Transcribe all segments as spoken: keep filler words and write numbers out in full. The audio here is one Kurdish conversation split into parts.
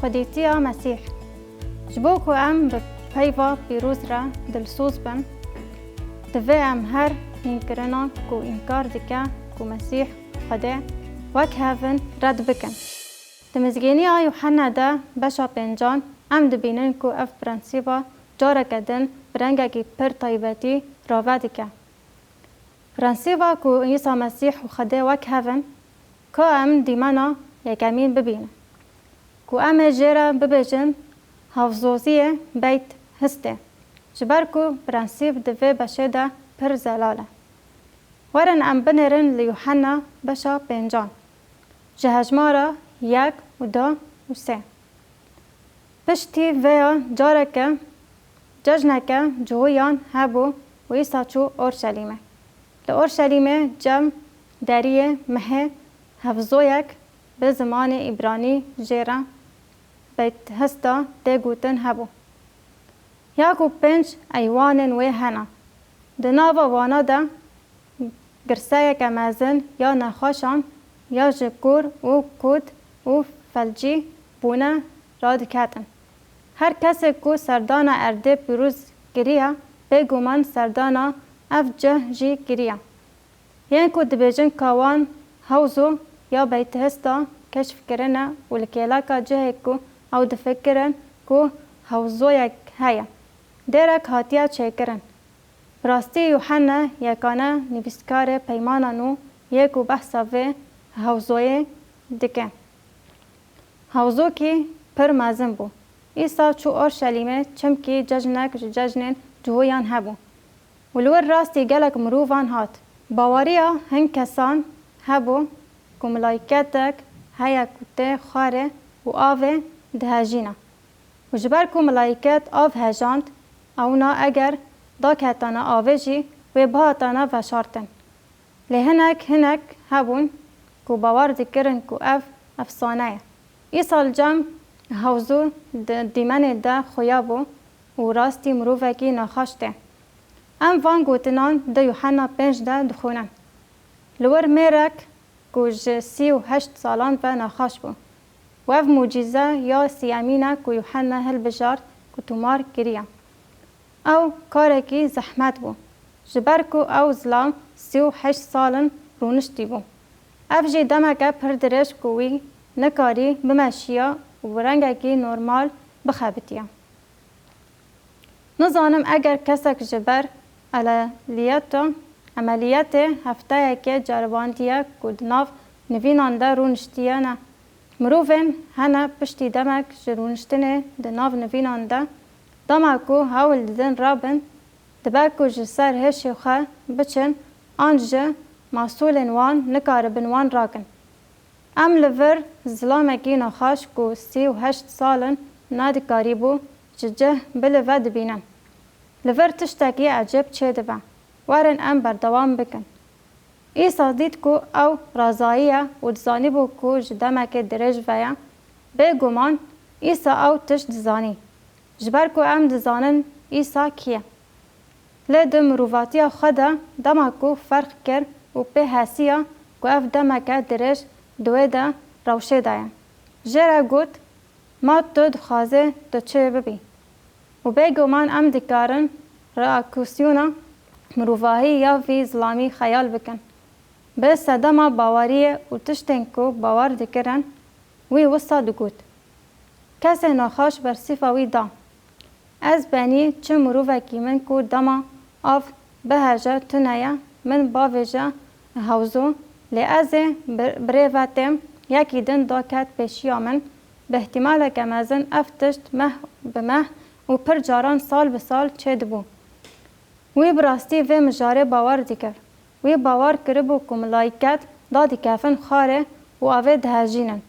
Xwedîtiya Mesîh. Ji bo ku em bi peyva pîroz re dilsoz bin, divê em her hînkirina ku înkar dike ku Mesîh Xwedê wek hev in red bikin. Di Mizgîniya Yuhanna de beşa pêncan em dibînin ku ev prensîba careke din bi rengekî pir taybetî rave dike. Prensîba ku Îsa Mesîh û Xwedê wek hev in, ka em dîmena yekemîn bibînin. Ku em ê jê re bibêjin hevzoziyê beyt histê. Ji ber ku prensîb di vê beşê de pir zelal e. Werin em binêrin li Yuhanna beşa pêncan. Ji hejmara yek û du û sê. Piştî vêya careke cejneke cihoyan hebû û Îsa çû Orşelîmê. Li Orşelîmê cem deriyê mehê hevzoyek bi zimanê îbranî jê re beythista tê gotin hebû. Ya ku pênc eywanên wê hene. Di nava wana de girseyeke mezin ya nexweşan ya ji kûr û kût û felcî bûne radiketin. Her kesê ku serdana erdê pîroz kiriye, bêguman serdana ev cih jî kiriye. Yên ku dibêjin ka wan hewzo ya beythista keşf kirine û li kêleka cihê ku ew difikirin ku hewzoyek heye, dêrek hatiye çêkirin. Bi rastî Yuhanna yekane nivîskarê Peymana Nû yê ku behsa vê hewzoyê dike. Hewzokî pir mezin bû. Îsa çû Orşelîmê çimkî cejnek ji cejnên cihoyan hebû û li wir rastî gelek mirovan hat. Baweriya hin kesan hebû ku milayketek heye ku tê xwarê û avê dihejîne. Û ji ber ku milayket av hejand, ewna eger daketane avê jî wê bihatane veşartin. Lê hinek hinek hebûn ku bawer dikirin ku ev efsane ye. Îsa li cem hewzû di dîmenê de xuya bû û rastî mirovekî nexweş tê. Em van gotinan di Yuhanna pênc de dixwînin. Li wir mêrek ku ji sî û heşt salan ve nexweş bû. Û ev mucîze ya siyemîn e ku Yuhanna hilbijart ku tomar kiriye. Ew karekî zehmet bû, ji ber ku ew zilam sî û heşt sal in rûniştî bû. Ev jî demeke pir dirêj ku wî nikarî bimeşiya û bi rengekî normal bixebitiya. Nizanim eger kesek ji ber eleliyeta, emeliyetê hefteyekê ceribandiye ku di nav nivînan de rûniştiye ne. Mirovên hene piştî demek ji rûniştinê di nav nivînan de, dema ku hewl didin rabin, dibe ku ji ser hêşê xwe biçin an ji masûlên wan nikaribin wan rakin. Em li vir zilamekî nexweş ku sî û heşt sal in nedikarîbû ji cih bilive dibînin. Li vir tiştekî ecêb çêdibe. Werin em berdewam bikin. Îsa dît ku ew razayî ye û dizanîbû ku ji demekê dirêj ve ye. Bêguman Îsa ew tişt dizanî. Ji ber ku em dizanin Îsa kî ye. Lê di mirovatiya xwe de dema ku ferq kir û pê hesiya ku ev demeke dirêj di wê de rewşê de ye. Jê re got, Ma tu dixwazî tu çi bibî? Û bêguman em dikarin reaksiyona mirovahî ya vî zilamî xeyal bikin. Bi sedema baweriyê û tiştên ku bawer dikirin, wî wisa digot, Kesê nexweş bersîfa wî da. Ez benî çi mirovekî min ku dema av biheje tune ye, min bavêje hewzo, lê ez ê bi-, birêve têm, yekî din daket pêşiya min, bi îhtîmaleke mezin ev tişt meh bi meh û pir caran sal bi sal çêdibû. Wî bi rastî vê mijarê bawer dikir. Wî bawer kiribû ku milayket dadikevin xwarê û avê dihejînin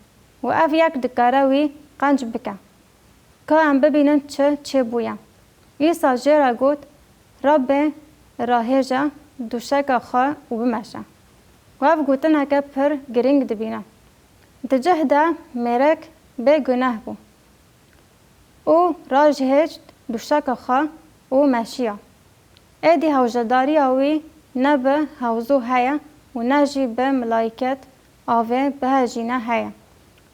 û ev yek dikare wî qenc bike. Ka em bibînin çi çêbûye. Îsa jê re got, Rabbê, rahêje dûşeka xwe û bimeşe. Û ev gotineke pir girîng dibîne. Di cih de mêrek bê guneh bû. Û rajihêşt dûşeka xwe û meşiya. Êdî hewcedariya wî ne bi hewzo heye û ne jî bi milayket avê bihejîne heye.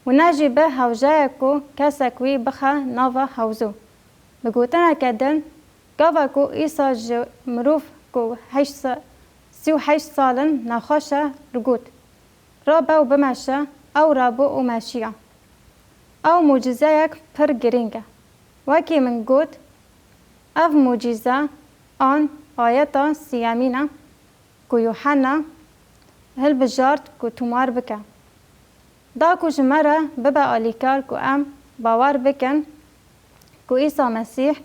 û ne jî bi hewjeyek ku kesek wî bixe nava hewzû. Bi gotineke din, gava ku Îsa ji mirov ku heşt se-, sî û heşt sal in nexweş e, li got, "Rabe û bimeşe", ew rabû û meşiya. Ew mucîzeyek pir girîng e. Wekî min got, ev mucîze an ayeta siyemîn e ku Yuhanna hilbijart ku tomar bike. Da ku ji me re bibe alîkar ku em bawer bikin ku Îsa Mesîh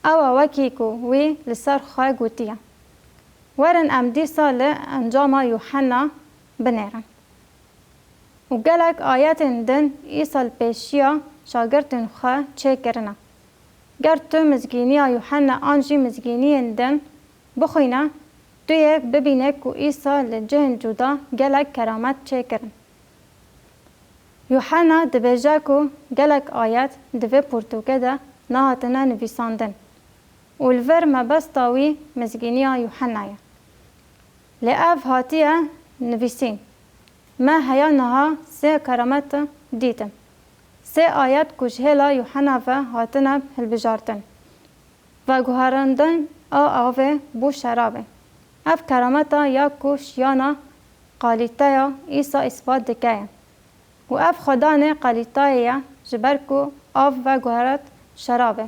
ew e wekî ku wî li ser xwe gotiye. Werin em dîsa li encama Yuhanna binêrin. Û gelek ayetên din Îsa li pêşiya şagirtên xwe çêkirine. Ger tu mizgîniya Yuhanna an jî mizgîniyên din bixwîne, tu yê bibîne ku Îsa li cihên cuda gelek keramet çêkirin. Yuhanna dibêje ku gelek ayet di vê pirtûkê de nehatine nivîsandin û li vir mebesta wî mizgîniya Yuhanna ye. Lê ev hatiye nivîsîn, "Me heya niha sê keramet dîtin." Sê ayet ku ji hêla Yuhanna ve hatine hilbijartin. Veguherandin a avê bû şerabê. Ev kerameta ya ku şiyana qalîteya Îsa îspat dike ye. Û ev xwedanê qalîtayê ye, ji ber ku av veguheret şerabê.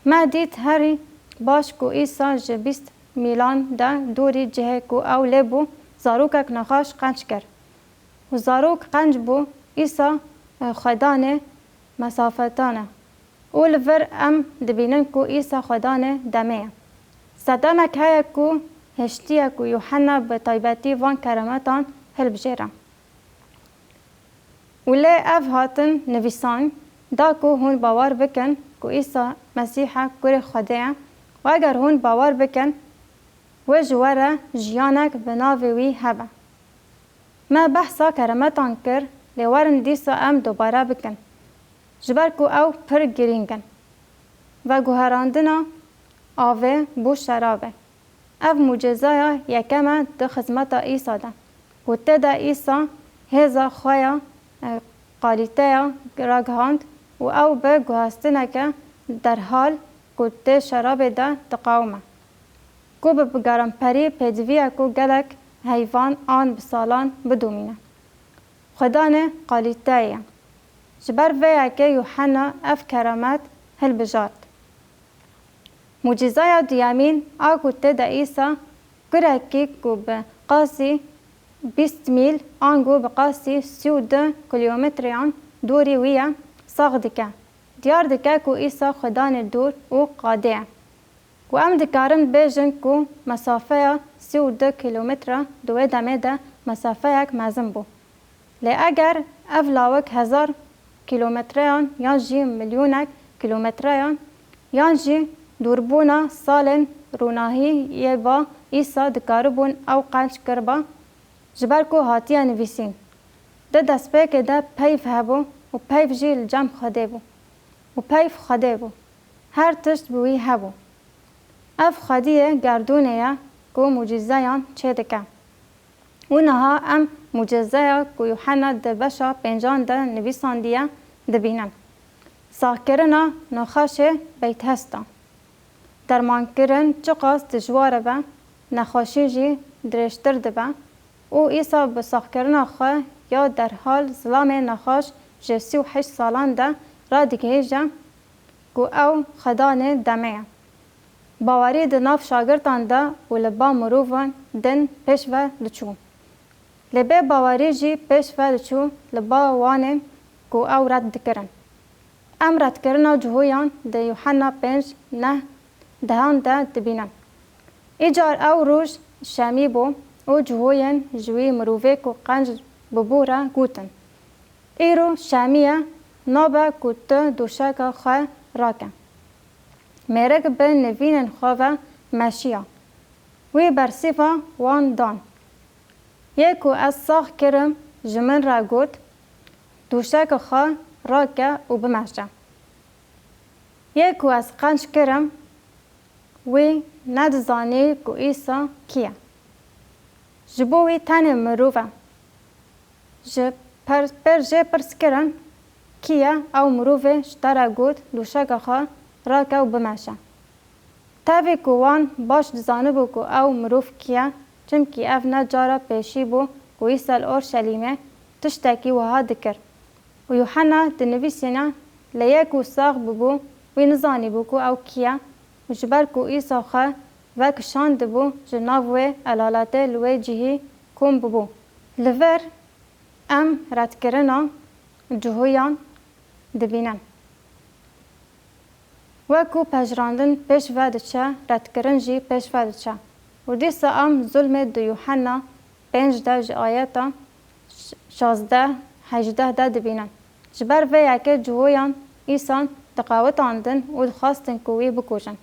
Me dît herî baş ku Îsa ji bîst mîlan de dûrî cihê ku ew lê bû, zarokek nexweş qenc kir. Û zarok qenc bû, Îsa, e, xwedanê mesafetan e. Û li vir em dibînin ku Îsa xwedanê demê ye. Sedemek heye ku hiştiye ku Yuhanna bi taybetî van kerametan hilbijêre. Û lê ev hatin nivîsand, da ku hûn bawer bikin ku Îsa Mesîh e, Kurê Xwedê ye, û eger hûn bawer bikin, wê ji we re jiyanek bi navê wî hebe. Me behsa kerametan kir, lê werin dîsa em dubare bikin, ji ber ku ew pir girîng in. Veguherandina avê bû şerabê. Ev mucîzeya yekem e di xizmeta Îsa de, ku tê de Îsa hêza xwe ya, e, qalîteya ragihand û ew bi guhastineke derhal ku tê şerabê de diqewime, ku bi geramperî pêdiviya ku gelek heyvan an bi salan bidomîne. Xwedanê qalîteyê ye. Ji ber vê yekê Yuhanna ev keramet hilbijart. Mucîzeya duyemîn a ku tê de Îsa kurekî ku bi qasî bîst mîl ango bi qasî sî û du kilometreyan dûrî wî ye, sax dike. Diyar dike ku Îsa Xwedanê dûr û qadê ye. Û em dikarin bêjin ku mesafeya sî û du kilometre di wê demê de mesafeyek mezin bû. Lê eger ev lawik hezar kilometreyan yan jî milyonek kilometreyan yan jî dûrbûna salên rûnahî yê ba, Îsa dikaribûn ew qenc kiriba, ji ber ku hatiye nivîsîn, di destpêkê de peyv hebû û peyv jî li cem Xwedê bû û peyv Xwedê bû. Her tişt bi wî hebû. Ev xwediyê gerdûnê ye ku mucîzeyan çêdike. Û niha em mucîzeya ku Yuhanna di beşa pêncan de nivîsandiye dibînin. Saxkirina nexweşê Beythesda. Dermankirin çiqas dijwar be, nexweşî jî dirêjtir dibe û Îsa bi saxkirina xwe ya derhal zilamê nexweş ji sî û heşt salan de radigihîje ku ew Xwedanê demê ye. Bawerî di nav şagirtan de û li ba mirovan din pêş ve diçû. Lê bê bawerî jî pêş ve diçû li ba wanên ku ew red dikirin. Em redkirina cihoyan di Yuhanna pênc neh dehan de dibînin. Îcar ew roj şemî bû û cihoyên ji wî mirovê ku qenc bûbû re gotin, "Îro şemî ye, nabe ku tu dûşeka xwe rake." Mêrik bi nivînên xwe ve meşiya. Wî bersîva wan dan. Yê ku ez sax kirim, ji min re got, "Dûşeka xwe rake û bimeşe." Yê ku ez qenc kirim, wî nedizanî ku Îsa kî ye. Ji bo wî tenê mirov e. Ji per, per jê pirs kirin, kî ye? Ew mirovê ji te re got, lûşeka xwe rake û bimeşe. Tevî ku wan baş dizanibû ku ew mirov kî ye, çimkî ev ne cara pêşî bû ku Îsa li Orşelîmê tiştekî wiha dikir. Û Yuhanna dinivîsîne, lê yê ku sax bûbû, wî nizanîbû ku ew kî ye û ji ber ku Îsa xwe vekişandibû, ji nav wê elaletê li wê cihî kom bûbû. Li vir em redkirina cihoyan dibînin. Weku pejirandin pêş ve diçe, redkirin jî pêş ve diçe. Û dîsa em zulmê di Yuhanna pênc de ji ayeta şazdeh, hejdeh de dibînin. Ji ber vê yekê cihoyan Îsan diqewitandin û dixwestin ku wî bikujin.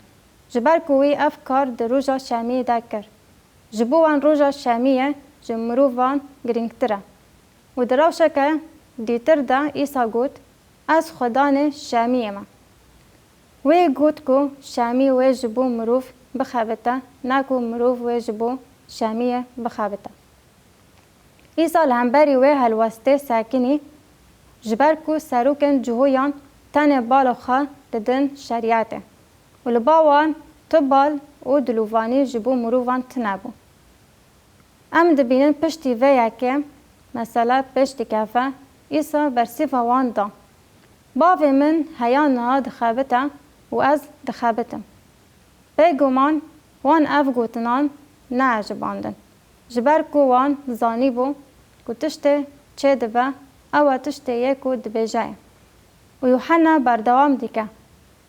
Ji ber ku wî ev kar di roja şemiyê de kir. Ji bo wan roja şemiyê ji mirovan girîngtir e. Û di rewşeke dîtir de Îsa got, Ez Xudanê şemiyê me. Wê got ku şemî wê ji bo mirov bixebite, ne ku mirov wê ji bo şemiyê bixebite. Îsa li hemberî wê helwestê sekinî, ji ber ku serokên cihoyan tenê bala xwe didin şeriyetê û li ba wan tu bal û dilovanî ji bo mirovan tune bû. Em dibînin piştî vê yekê mesele pêş dikeve, Îsa bersîva wan da, Bavê min heya niha dixebite û ez dixebitim. Bêguman wan ev gotinan neecibandin, ji ber ku wan zanîbû ku tiştê çêdibe, ew e tiştê yê ku dibêje ye. Û Yuhanna berdewam dike,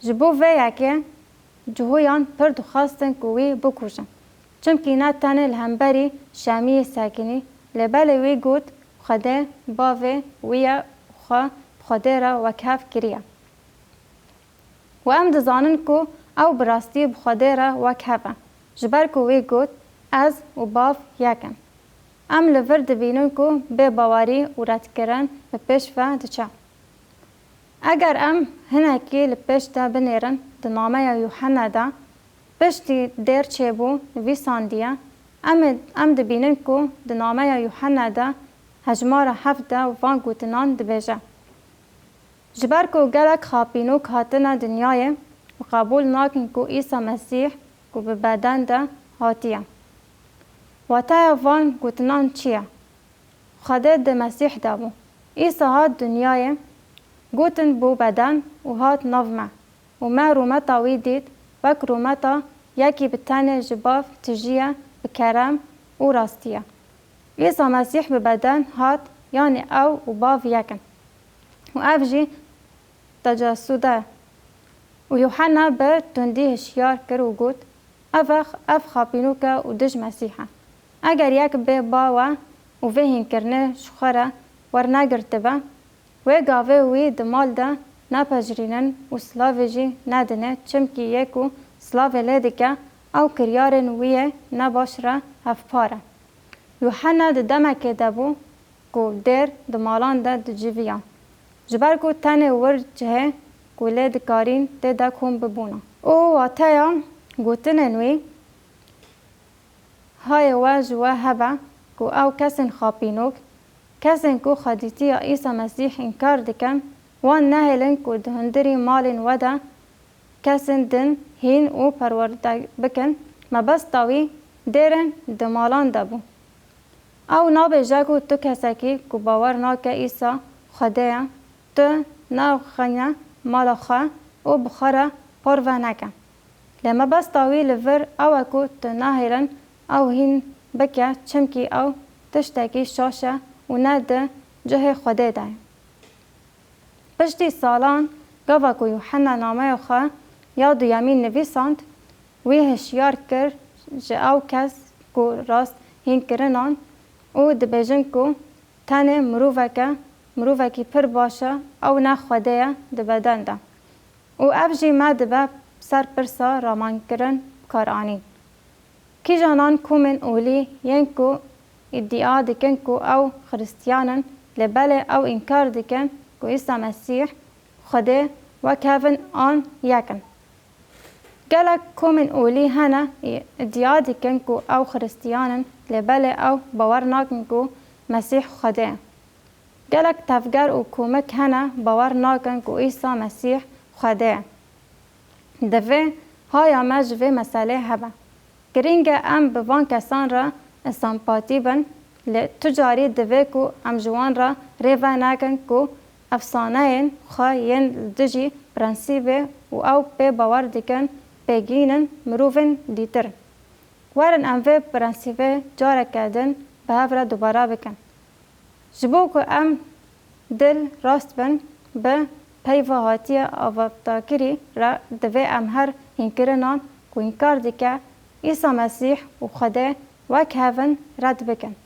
Ji bo vê yekê cihoyan pir dixwestin ku wî bikujin. Çimkî ne tenê li hemberî şemiyê sekinî, lê belê wî got, Xwedê bavê wî ye û xwe bi Xwedê re wekhev kiriye. Û em dizanin ku ew bi rastî bi Xwedê re wekhev e, ji ber ku wî got, Ez û Bav yek in. Em li vir dibînin ku bêbawerî û redkirin bi pêş ve diçe. Eger em hinekî li pêş de binêrin, di nameya Yuhanna de, piştî dêr çêbû nivîsandiye, em ê, em dibînin ku di nameya Yuhanna de hejmara heft de van gotinan dibêje. Ji ber ku gelek xapînok hatine dinyayê û qebûl nakin ku Îsa Mesîh ku bi beden de hatiye. Wateya van gotinan çi ye? Xwedê di Mesîh de bû. Îsa hat dinyayê, gotin bû beden û hat nav me. Û me rûmeta wî dît, wek rûmeta yekî bi tenê ji Bav tijî ye, bi kerem û rastî ye. Îsa Mesîh bi beden hat, yanî ew û Bav yek in. Û ev jî tecesûd e. Û Yuhanna bi tundî hişyar kir û got, Ev e, ev xapînok e û dij Mesîh e. Eger yek bê bawe û vê hînkirinê ji xwe re wernegirtibe, wê gavê wî di mal de nepejirînin û silavê jî nedine, çimkî yê ku silavê lê dike, ew kiryarên wî yê nebaş re hevpar e. Yuhanna di demekê de bû ku dêr di malan de diciviya, ji ber ku tenê wir cihê ku lê dikarîn tê de kom bibûna. Û wateya gotinên wî, Hayê we ji we hebe ku ew kesên xapînok, kesên ku xwedîtiya Îsa Mesîh înkar dikin, wan nehêlin ku di hundirî malên we de kesên din hîn û perwerde bikin. Mebesta wî dêrên di malan de bû. Ew nabêje ku tu kesekî ku bawer nake Îsa Xwedê ye, tu nexine mala xwe û bi xwe re parve neke. Lê mebesta wî li vir ew e ku tu nahêlin ew hîn bike, çimkî ew tiştekî şaş e û ne di cihê Xwedê de ye. Piştî salan, gava ku Yuhanna nameya xwe ya duyemîn nivîsand, wî hişyar kir ji ew kes ku rast hînkirinan û dibêjin ku tenê miroveke, mirovekî pir baş e, ew ne Xwedê ye di beden de. Û ev jî me dibe ser pirsa ramankirin bikaranîn. Kîjanan komên olî yên ku îdia dikin ku ew Xiristiyan in, lê belê ew înkar dikin ku Îsa Mesîh Xwedê wek hev in an yek in. Gelek komên olî hene îdia dikin ku ew Xiristiyan in, lê belê ew bawer nakin ku Mesîh Xwedê ye. Gelek tevger û komik hene bawer nakin ku Îsa Mesîh Xwedê ye. Divê haya me ji vê meselê hebe. Girîng e em bi van kesan re sempatî bin, lê tu carî divê ku em ji wan re rê venekin ku efsaneyên xwe yên li dijî prensîbê û ew pê bawer dikin, pêgîn in, mirovên dîtir in. Werin em vê prensîbê careke din bi hev re dubare bikin. Ji bo ku em dil rast bin, bi peyva hatiye avabtakirî re divê em her hînkirinan ku înkar dike Îsa Mesîh û Xwedê wek hev in red bikin.